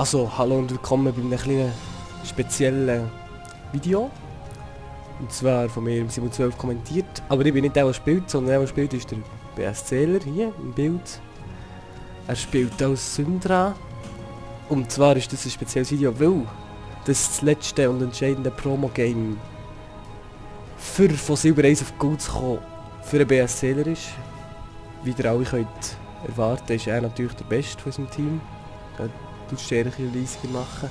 Also, hallo und willkommen bei einem kleinen speziellen Video. Und zwar von mir im 712 kommentiert. Aber ich bin nicht der, der spielt, sondern der, der spielt, ist der BS Zähler hier im Bild. Er spielt als Syndra. Und zwar ist das ein spezielles Video, weil das letzte und entscheidende Promo-Game von Silber 1 auf Gold zu kommen für den BS Zähler ist. Wie ihr alle könnt erwarten, ist er natürlich der Beste von unserem Team. Du stärker leisiger machen.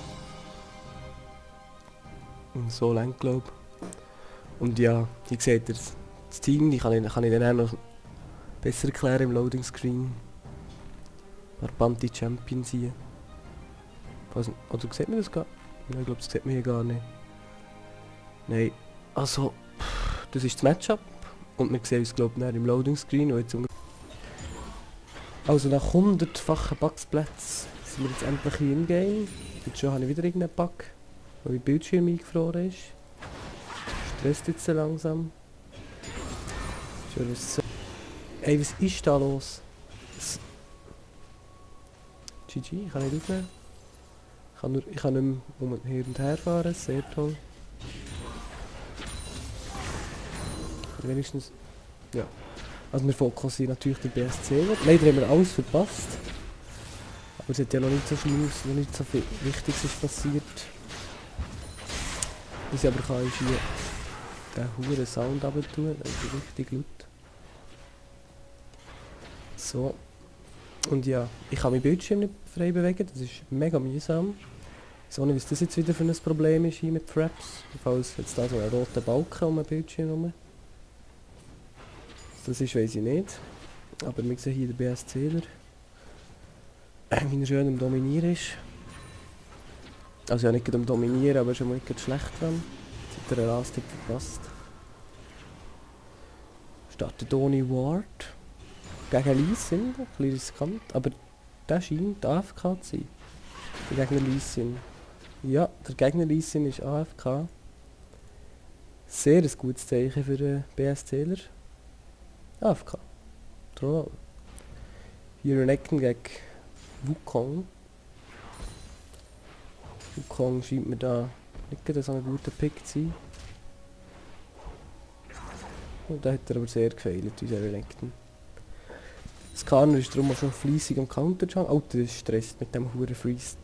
Und so lang glaube ich. Und ja, wie gesagt, das Team die kann ich dann auch noch besser erklären im Loading Screen. Barbanti Champions hier. Oder sieht man das gar nicht? Nein, ich glaube, das sieht man hier gar nicht. Nein. Also, das ist das Matchup. Und wir sehen uns glaube ich im Loading Screen. Also nach 100-fachen Bugsplätzen sind wir jetzt endlich hier im Game. Jetzt schon habe ich wieder irgendeinen Bug, weil mein Bildschirm eingefroren ist. Stresst jetzt so langsam. Ey, was ist da los? GG, ich kann nicht aufnehmen. Ich kann nicht mehr hin und her fahren, sehr toll. Wenigstens... Ja. Also wir fokussieren natürlich den BSC. Leider haben wir alles verpasst. Aber es hat ja noch nicht so Schlimmes, noch nicht so viel Wichtiges ist passiert. Was ich aber kann, ist hier den huren Sound runter tun, das ist richtig laut. So. Und ja, ich kann meinen Bildschirm nicht frei bewegen, das ist mega mühsam. Ich weiß auch nicht, was das jetzt wieder für ein Problem ist hier mit Fraps. Falls jetzt da so ein roter Balken um den Bildschirm herum. Das ist, weiß ich nicht. Aber wir sehen hier den BS Zähler. Wie er schön am Dominieren ist. Also ja, nicht gerade am Dominieren, aber schon mal nicht schlecht dran. Jetzt hat er einen Last-Tipp verpasst. Startet ohne Ward. Gegen Lee Sin, ein bisschen riskant. Aber der scheint AFK zu sein. Der Gegner Lee Sin. Ja, der Gegner Lee Sin ist AFK. Sehr ein gutes Zeichen für den BS Zähler. AFK. Troll. Hier Necken gegen Wukong. Wukong scheint mir da nicht so ein guter Pick zu sein. Und da hat er aber sehr gefehlt, unser Renekton. Skarner ist darum auch schon fleissig am Counter-Jungle. Oh, der ist stresst mit dem huren Freeze.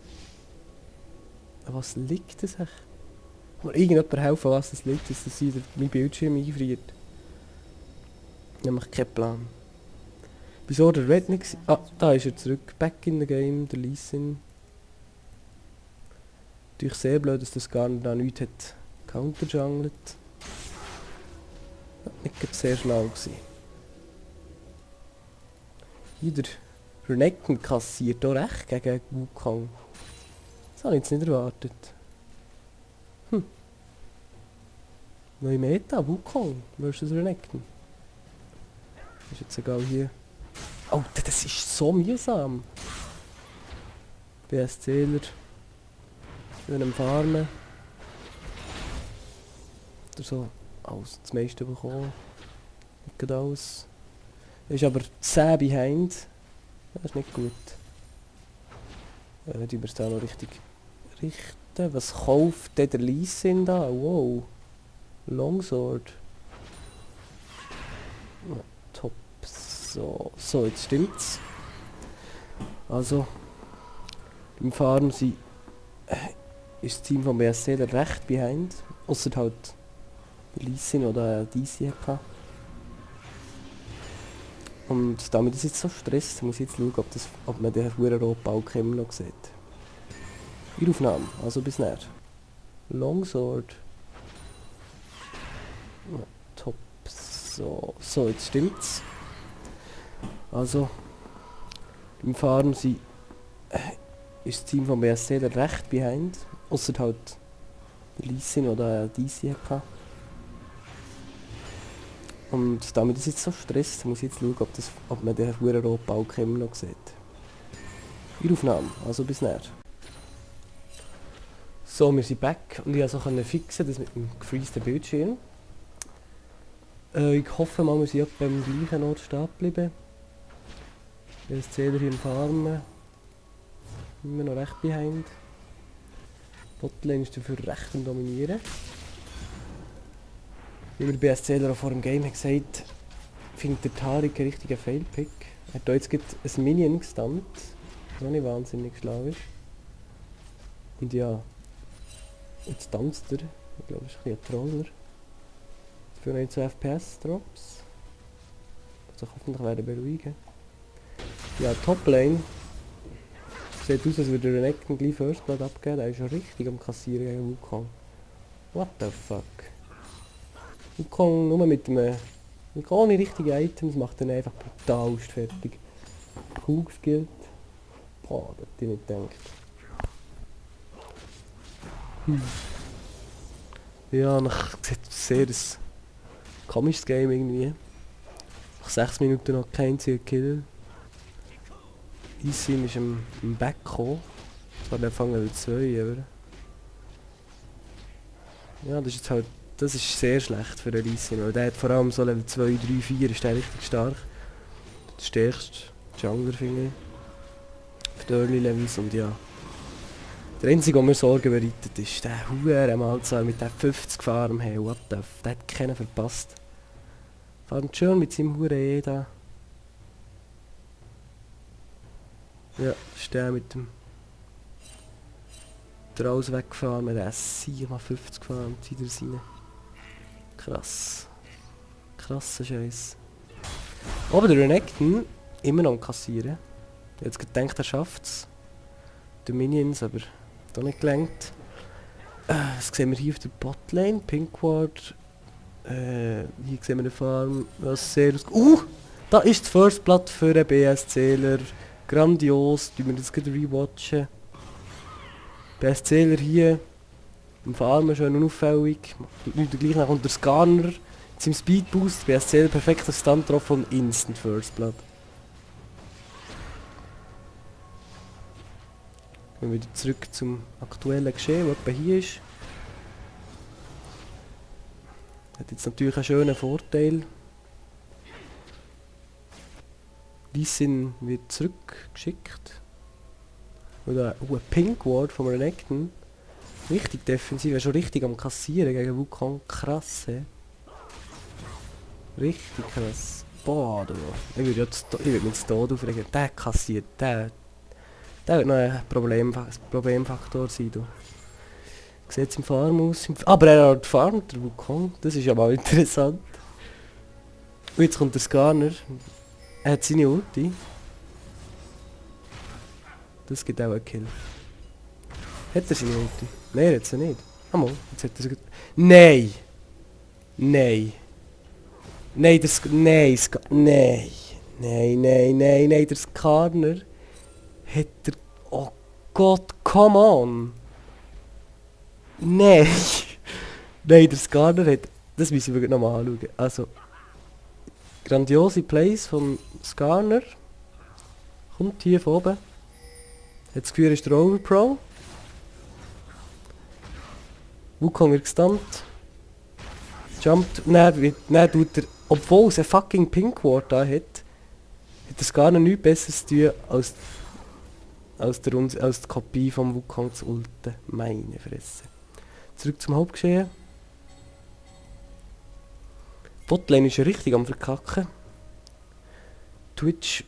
Was liegt das echt? Kann mir irgendjemand helfen, was das liegt, dass das mein Bildschirm einfriert? Nämlich keinen Plan. Wieso der Red nicht? Ah, da ist er zurück. Back in the game, der Lee Sin. Natürlich sehr blöd, dass das gar nicht da nichts hat counterjungelt. Nicht sehr schlau gewesen. Hier der Renekton kassiert auch recht gegen Wukong. Das habe ich jetzt nicht erwartet. Neue Meta, Wukong versus Renekton. Ist jetzt egal hier. Oh, das ist so mühsam. BS Zähler. Schön am Farmen. Oder so alles, das meiste bekommen. Nicht alles. Ist aber 10 behind. Das ist nicht gut. Die wir es da noch richtig richten. Was kauft der Lee Sin da? Wow. Longsword. Ja, top. So, jetzt stimmt's. Also, im Farm ist das Team von BSC recht behind. Ausser halt Lee Sin oder DC hatte. Und damit ist jetzt so Stress, muss ich jetzt schauen, ob man den verdammten roten Balken immer noch sieht. In Aufnahme, also bis näher. Longsword. Ja, top. So, jetzt stimmt's. Also, im Farm ist das Team von BSC recht behind. Ausser halt Lee Sin oder DC hatte. Und damit ist jetzt so Stress, muss ich jetzt schauen, ob man den verdammten roten Balken immer noch sieht. In Aufnahme, also bis näher. So, wir sind back und ich konnte fixen, das mit dem gefreezten Bildschirm. Ich hoffe mal, wir sind beim gleichen Ort stehen geblieben. Der Zähler hier im Farmen. Immer noch recht behind. Botlane ist dafür recht am Dominieren. Wie wir bei SCler auch vor dem Game haben gesagt, findet der Taric einen richtigen Failpick. Er hat hier jetzt ein Minion gestunt, was auch nicht wahnsinnig schlau ist. Und ja, jetzt tanzt er. Ich glaube, es ist ein Troller. Für 19 FPS Drops. Also hoffentlich werden beruhigen. Ja, Toplane. Sieht aus, als würde Renekton gleich First Blood abgeben. Der ist schon richtig am Kassieren gegen Wukong. What the fuck? Wukong nur mit einem... ohne richtige Items macht er einfach brutalst fertig. Cool skillt. Boah, das hätte ich nicht gedacht. Ja, sieht sehr ein komisches Game irgendwie. Nach 6 Minuten noch kein einziger Kill. Lee Sin ist im Back gekommen. Zwar der Fang Level 2, aber... Ja, das ist sehr schlecht für den Lee Sin, weil der hat vor allem so Level 2, 3, 4 ist der richtig stark. Der stärkste Jungler finde ich. Für die Early Levels und ja. Der einzige, der mir Sorgen bereitet, ist der Huren Malzahn mit der 50 Farm. Hey, what the f... Der hat keinen verpasst. Fahrt schön mit seinem Huren E da. Ja, das ist der mit dem... Draus weggefahren, mit der 7,50 gefahren, zieht er rein. Krass. Krasser Scheiß. Aber der Renekton immer noch am Kassieren. Ich hab jetzt gedacht, er schafft's. Die Minions, aber da nicht gelangt. Das sehen wir hier auf der Botlane, Pinkward. Hier sehen wir eine Farm, was sehr... Da ist das First Blood für den BS-Zähler. Grandios, die wir das gerade rewatchen. BS-Zähler hier. Im Farmen schön unauffällig. Macht gleich nach unter Scanner. Mit seinem Speedboost. BS-Zähler perfekter Stunt drauf und Instant First Blood. Gehen wir wieder zurück zum aktuellen Geschehen, was etwa hier ist. Hat jetzt natürlich einen schönen Vorteil. Lee Sin wird zurückgeschickt. Oder ein Pink Ward von Renekton. Richtig defensiv, er ist schon richtig am Kassieren gegen Wukong. Krass, he. Richtig krass. Boah, du. Ich würde mich jetzt Tod aufregen. Der kassiert, der wird noch ein Problemfaktor sein, du. Sieht es im Farm aus. Aber er hat farmt, der Wukong. Das ist ja mal interessant. Und jetzt kommt der Scanner. Er hat seine Ulti. Das gibt auch einen Kill. Hat er seine Ulti? Nein, er hat sie nicht. Ah mal, jetzt hat er sie... Nein! Nein! Nein, Nein, der Skarner hat er... Oh Gott, come on! Nein! Nein, der Skarner hat... Das müssen wir nochmal anschauen. Also... Grandiose Plays von Skarner. Kommt hier von oben. Jetzt Gefühl ist der Overpro. Wukong wird gestunt. Jumpt. Dann tut er, obwohl es einen fucking Pink Ward da hat es gar nichts Besseres zu tun, als die Kopie vom Wukong zu ulten. Meine Fresse. Zurück zum Hauptgeschehen. Botlane ist ja richtig am Verkacken. Twitch,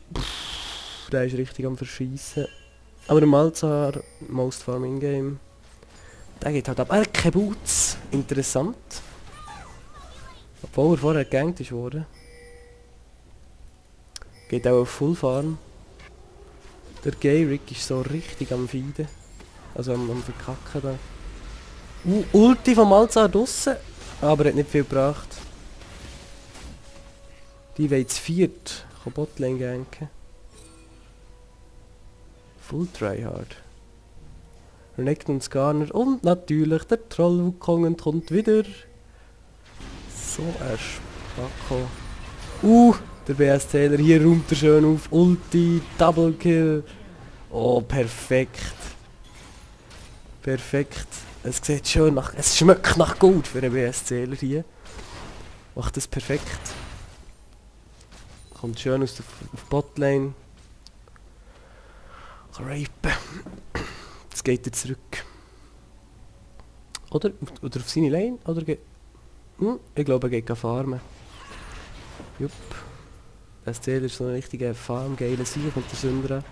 der ist richtig am Verschießen. Aber der Malzahar, Most Farm In-Game, der geht halt ab. Er hat keine Boots. Interessant. Obwohl er vorher gegankt ist worden. Geht auch auf Full Farm. Der Gayrick ist so richtig am Feiden. Also am Verkacken da. Ulti vom Malzahar draussen, aber er hat nicht viel gebracht. Die wollen zu viert Botlane ganken. Full Tryhard. Renekton und Skarner und natürlich der Troll Wukong kommt wieder. So ein Spacko. Der BS-Taylor hier räumt er schön auf. Ulti, Double Kill. Oh, perfekt. Perfekt. Es sieht schön nach... Es schmeckt nach Gold für den BS-Taylor hier. Macht das perfekt. Kommt schön auf Botlane. rapen. Jetzt geht er zurück. Oder auf seine Lane, oder geht... ich glaube, er geht farmen. Jupp. Das Ziel ist so ein richtiger farmgeiler Sieg mit der Syndra.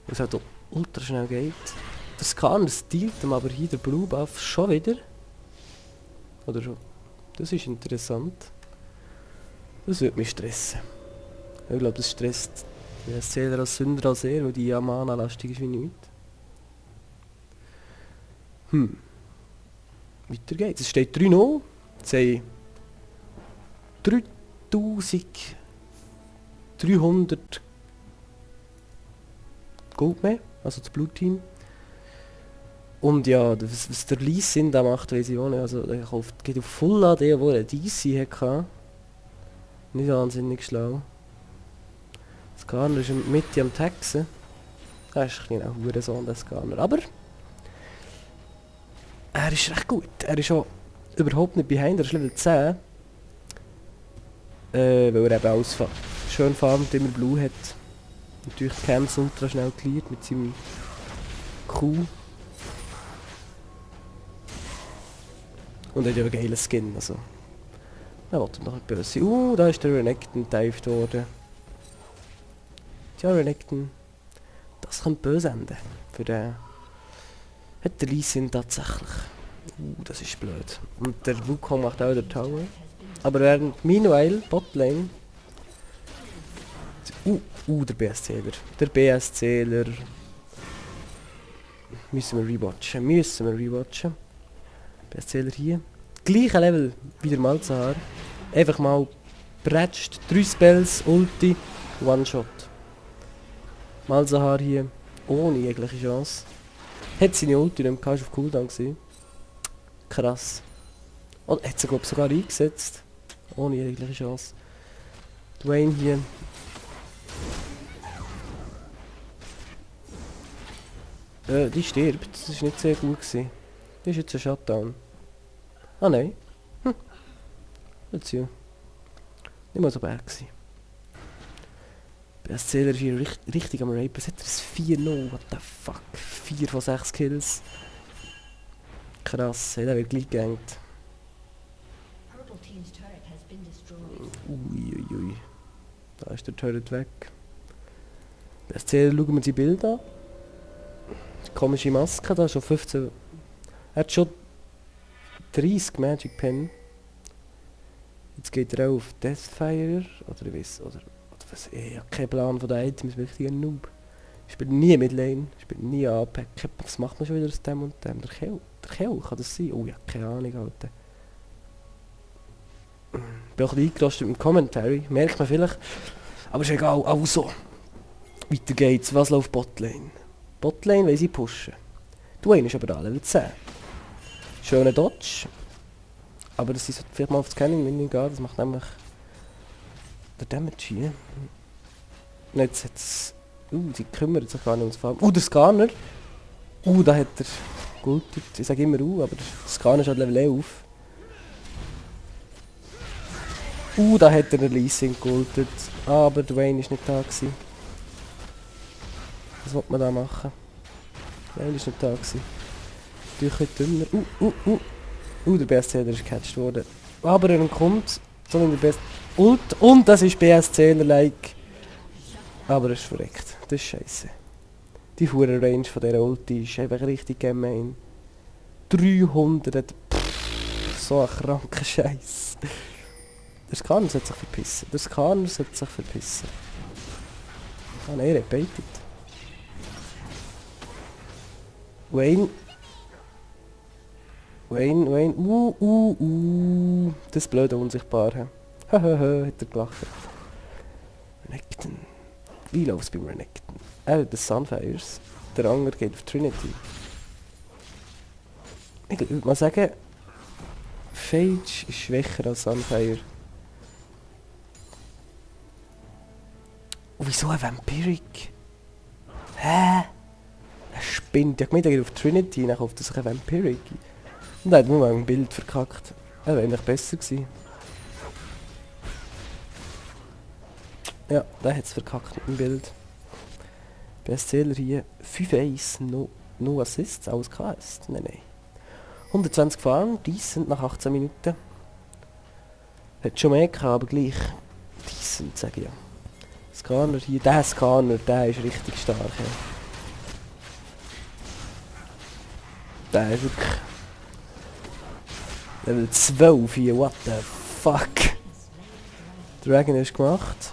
Was halt ultra schnell geht. Der Skarner stiehlt ihm aber hier der Blue Buff schon wieder. Oder schon. Das ist interessant. Das würde mich stressen. Ich glaube, das stresst den Zähler als Syndra sehr, weil die ja mana-lastig ist wie nichts. Weiter geht's. Es steht 3-0. Jetzt haben 3300 Gold mehr, also das Blue Team. Und ja, was der Lee Sin da macht, weiss ich auch nicht. Also er geht auf Full AD, wo er DC hatte. Nicht wahnsinnig schlau. Das Skarner ist Mitte am Texen. Er ist ein kleiner Hurensohn, der Skarner. Aber er ist recht gut. Er ist auch überhaupt nicht behind, er ist Level 10. Weil er eben alles schön farmt, immer Blue hat. Natürlich Camps ultra schnell cleared mit seinem Q. Und er hat ja einen geilen Skin, also. Er wollte noch nicht böse. Da ist der Renekton dived worden. Tja, Renekton. Das könnte böse enden. Für den... Hat der Lee Sin tatsächlich. Das ist blöd. Und der Wukong macht auch den Tower. Aber während meanwhile, Botlane... der BSCler. Der BSCler... Müssen wir rewatchen. BSCler hier. Gleiche Level wie der Malzahar. Einfach mal bretscht. 3 Spells, Ulti, One-Shot. Malzahar hier. Ohne jegliche Chance. Hat seine Ulti nicht mehr auf Cooldown gesehen. Krass. Und hat sie glaube ich sogar eingesetzt. Ohne jegliche Chance. Dwayne hier. Die stirbt. Das ist nicht sehr gut gewesen. Das ist jetzt ein Shutdown. Ah nein. Jetzt ja. Nicht mal so bad gewesen. Der Zähler ist hier richtig am Rapen. Jetzt hat er ein 4-0. What the fuck? 4 von 6 Kills. Krass, der wird gleich gegankt. Uiuiui. Da ist der Turret weg. Der Zähler, schauen wir die Bilder an. Komische Maske, da schon 15... Er hat schon 30 Magic Pen. Jetzt geht er auch auf Deathfire. Oder was? Oder was? Ich habe keinen Plan von den Items, ich bin ein Noob. Ich spiele nie Midlane, ich spiele nie AP. Was macht man schon wieder aus dem und dem? Der Kill, kann das sein? Oh ja, keine Ahnung, Alter. Ich bin auch ein bisschen eingerostet mit dem Commentary, merkt man vielleicht. Aber ist egal, also. Weiter geht's, was läuft Botlane? Botlane will sie pushen. Dwayne ist aber da, Level 10. Schöner Dodge. Aber das ist vielleicht mal auf das Scanning gehen, das macht nämlich der Damage hier. Und jetzt hat es... sie kümmert sich gar nicht ums Farben. Der Skarner! Da hat er gultet. Ich sage immer aber der Skarner ist halt Level 11. Da hat er den Lee Sin gultet. Aber Dwayne ist nicht da gewesen. Was wollte man da machen? Dwayne ist nicht da gewesen. Natürlich ein bisschen dünner. Der BSCler ist gecatcht worden. Aber er kommt, so wie der Best... Und das ist BSCler-like. Aber er ist verreckt. Das ist scheiße. Die hure Range von dieser Ulti ist einfach richtig gemein. 300... so ein kranker Scheiß. Der Skarner sollte sich verpissen. Ah nein, er hat baitet. Wayne, das ist blöd unsichtbar. Hahaha, hat er gelacht. Renekton. Wie läuft's beim Renekton? Er hat den Sunfires. Der andere geht auf Trinity. Ich würde mal sagen, Phage ist schwächer als Sunfire. Und wieso ein Vampiric? Hä? Er spinnt. Ich meinte, er geht auf Trinity, dann kauft er sich ein Vampiric. Und er hat nur mal ein Bild verkackt. Er wäre eigentlich besser gewesen. Ja, der hat es verkackt mit dem Bild. BSCler hier 5-1, no Assists, alles KS. Nein. 120 gefahren, decent nach 18 Minuten. Hat schon mehr gehabt, aber gleich decent, sage ich ja. Scanner hier, der Scanner, der ist richtig stark. Ja. Der ist wirklich... Level 12 hier, what the fuck. Dragon ist gemacht.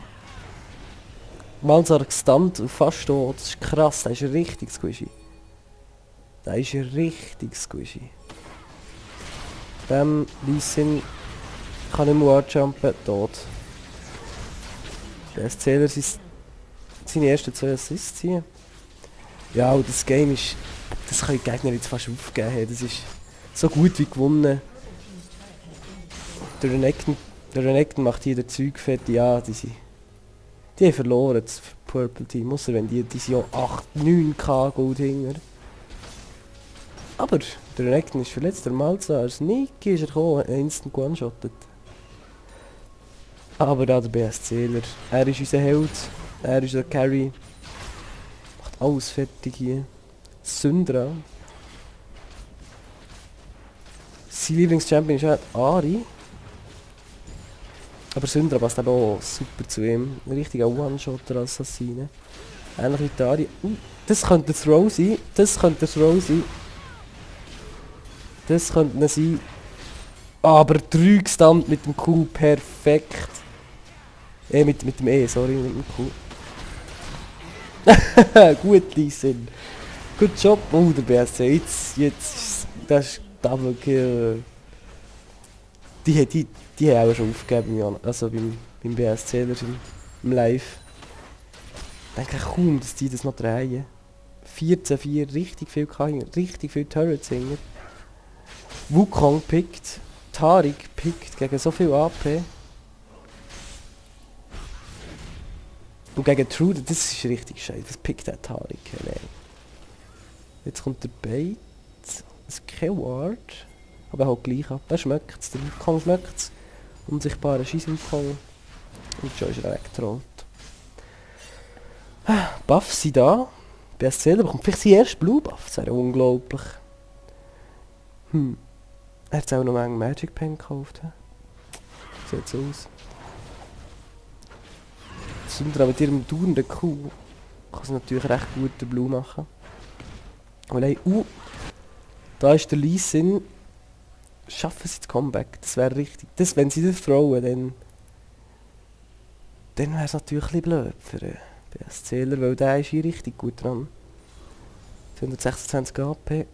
Malzahar gestunt und fast tot, das ist krass, der ist richtig squishy. Der ist richtig squishy. Lee Sin kann nicht mehr warjumpen, tot. Der Zähler sind seine ersten 2 Assists hier. Ja, und das Game ist... Das können die Gegner jetzt fast aufgeben. Hey. Das ist so gut wie gewonnen. Der Renekton macht hier den Zeug fett. Ja, die haben verloren, das Purple Team. Ausser wenn die sind ja 8, 9k Gold hinger. Aber der Renekton ist verletzt, der Malzahar. Sneaky ist er gekommen, instant one-shottet. Aber da der BSCler. Er ist unser Held. Er ist unser Carry. Macht alles fertig hier. Syndra. Sein Lieblingschampion ist Ari. Aber Syndra passt eben auch super zu ihm. Ein richtiger One-Shotter Assassine. Ähnlich wie die Ari. Das könnte ein Throw sein. Das könnte ein Throw sein. Das könnte er sein. Aber 3 gestunt mit dem Q. Perfekt. Mit dem E, sorry, mit dem Q. Gut, Lee Sin. Good Job. Oh, der BSC. Jetzt, das ist Double Kill. Die haben auch schon aufgegeben, also beim BSCler im Live. Ich denke kaum, dass die das noch drehen. 14-4, richtig viel K, richtig viel Turrets hingen. Wukong pickt, Taric pickt gegen so viel AP. Und gegen Trude, das ist richtig scheiße. Was pickt der Taric? Nein. Jetzt kommt der Bait. Das ist kein Ward. Aber halt gleich ab. Er schmeckt es. Der Wukong schmeckt es. Unsichtbarer Scheiss-Wukong. Und schon ist er weggetrollt. Buffs sind da. BSC bekommt vielleicht seinen ersten Blue Buff. Das wäre unglaublich. Er hat auch noch einen Magic Pen gekauft. Sieht so aus. Syndra mit ihrem dauernden Q kann sie natürlich recht gut den Blue machen. Weil hey, da ist der Lee Sin. Schaffen sie das Comeback, das wäre richtig. Das, wenn sie das throwen, dann wäre es natürlich ein bisschen blöd für den BSCler, weil der ist hier richtig gut dran. 226 AP.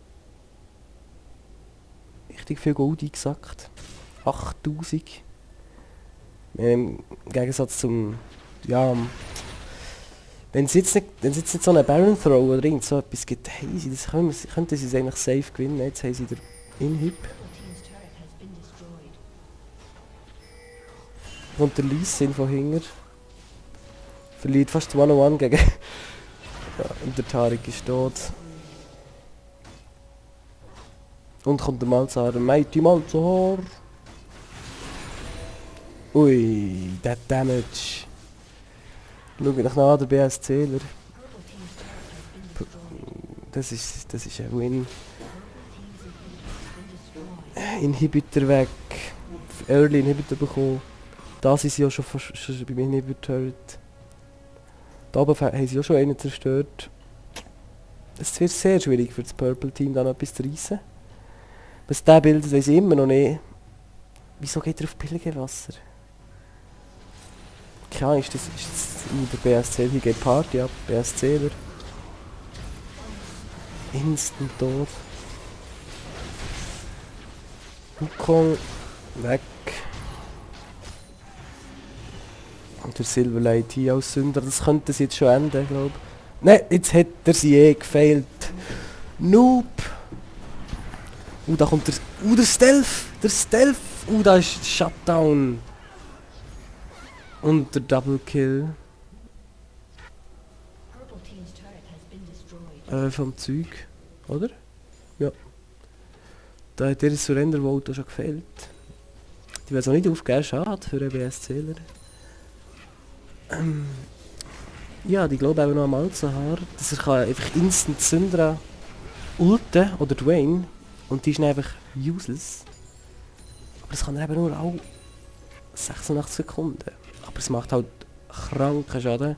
Richtig viel Gold eingesackt. 8000. Im Gegensatz zum... Ja... Wenn es jetzt nicht so einen Baron Throw oder irgend so etwas gibt, hey, könnten sie es eigentlich safe gewinnen. Jetzt haben sie den Inhib. Und der Lee Sin von hinten. Verliert fast 1-on-1 gegen... ja, und der Taric ist tot. Und kommt der Malzahar, der Mighty Malzahar. Ui, der Damage. Schau mich nach der BSCler. Das ist ein Win. Inhibitor weg. Early Inhibitor bekommen. Da sind sie ja schon beim Inhibitor. Da oben haben sie auch schon einen zerstört. Es wird sehr schwierig für das Purple Team dann etwas zu reissen. Was der bildet, weiss ich immer noch nicht. Wieso geht er auf Pilgerwasser? Keine Ahnung, ist das der BSC, hier geht Party ab, BSCler. Instant tot. Wukong weg. Und der Silverlight hier als Sünder, das könnte es jetzt schon enden, glaube ich. Nein, jetzt hat er sie gefailt. Noob! Da kommt der... der Stealth! Der Stealth! Da ist Shutdown! Und der Double Kill. Vom Zeug, oder? Ja. Da hat der Surrender-Vote schon gefehlt. Die werden auch nicht aufgeben, schade für den BSCler. Ja, die glaube auch noch am Malzahar, dass er kann einfach instant Syndra ulten oder Dwayne und die ist dann einfach useless. Aber das kann er eben nur auch 86 Sekunden. Aber es macht halt kranken Schaden.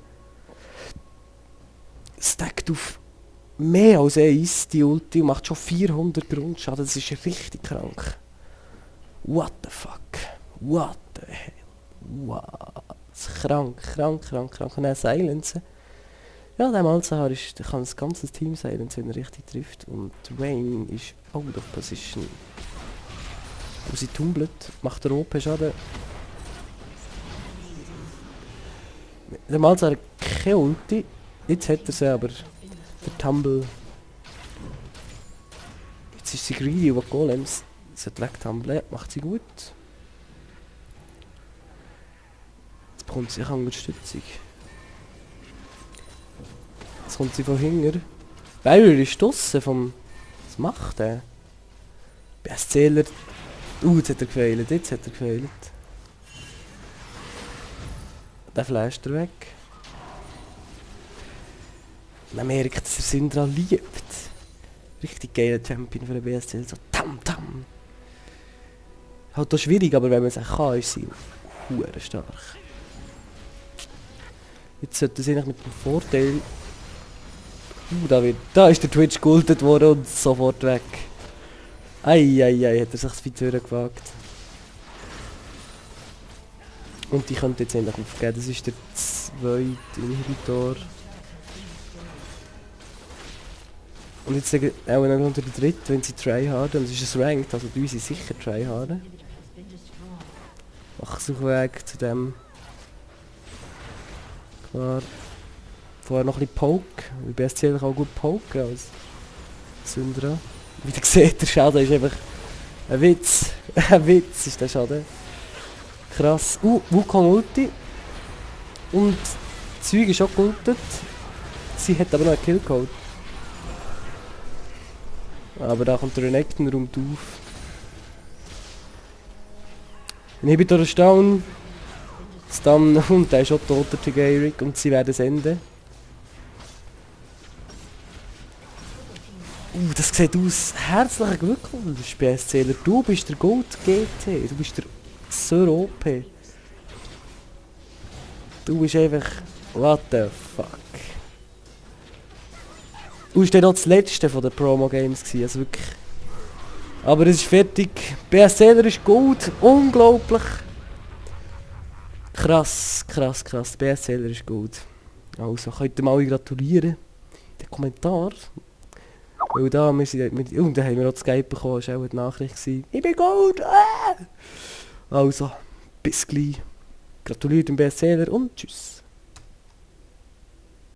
Stackt auf mehr als 1 die Ulti und macht schon 400 Grundschaden. Das ist richtig krank. What the fuck? What the hell? What? Das ist krank, krank, krank, krank. Und dann silencen. Ja, der Malzahar ist, der kann das ganze Team silencen, wenn er richtig trifft. Und Wayne ist out of position. Und sie tumbelt, macht der OP-Schaden. Der Malzahar hat keine Ulti. Jetzt hat er sie, aber der Tumble. Jetzt ist sie greedy, wo die Golems wegtumbeln. Macht sie gut. Jetzt bekommt sie Unterstützung. Jetzt kommt sie von hinten. Barrier ist draussen vom... Was macht der? Bestzähler. Jetzt hat er gefailt, jetzt hat er gefailt. Der flasht er weg. Man merkt, dass er Syndra liebt. Richtig geiler Champion für den BSC. So tam tam. Halt auch schwierig, aber wenn man es auch kann, ist sie hure stark. Jetzt sollte sie eigentlich mit dem Vorteil... da ist der Twitch geultet worden und sofort weg. Eieiei, hat er sich das Fitz gewagt. Und die könnte jetzt endlich aufgeben. Das ist der zweite Inhibitor. Und jetzt sagen auch noch unter der dritte, wenn sie tryharden. Und es ist ein Ranked, also bei uns ist sicher tryharden. Mach es auf Weg zu dem. Klar. Vorher noch ein bisschen Poke. Weil BSC auch gut poken als Syndra. Wie ihr seht, der Schaden ist einfach ein Witz. Ein Witz ist der Schaden. Krass. Wukong Ulti. Und das Zeug ist auch geultet. Sie hat aber noch einen Killcode. Aber da kommt der Renekton räumt auf. Inhibitor ist down. Stun und der ist auch tot, der Tigeric. Und sie werden es enden. Das sieht aus. Herzlichen Glückwunsch, BSCler. Du bist der Gold GT. Du bist der Sir OP. Du bist einfach... What the fuck. Du warst dann auch das letzte von den Promo-Games gewesen, also wirklich. Aber es ist fertig. BSCler ist gut. Unglaublich. Krass, krass, krass. BSCler ist gut. Also, könnt ihr mal gratulieren. In den Kommentaren. Weil da, da haben wir noch das Skype bekommen, das war auch eine Nachricht gewesen. Ich bin gut! Also, bis gleich. Gratuliert dem BSCler und tschüss.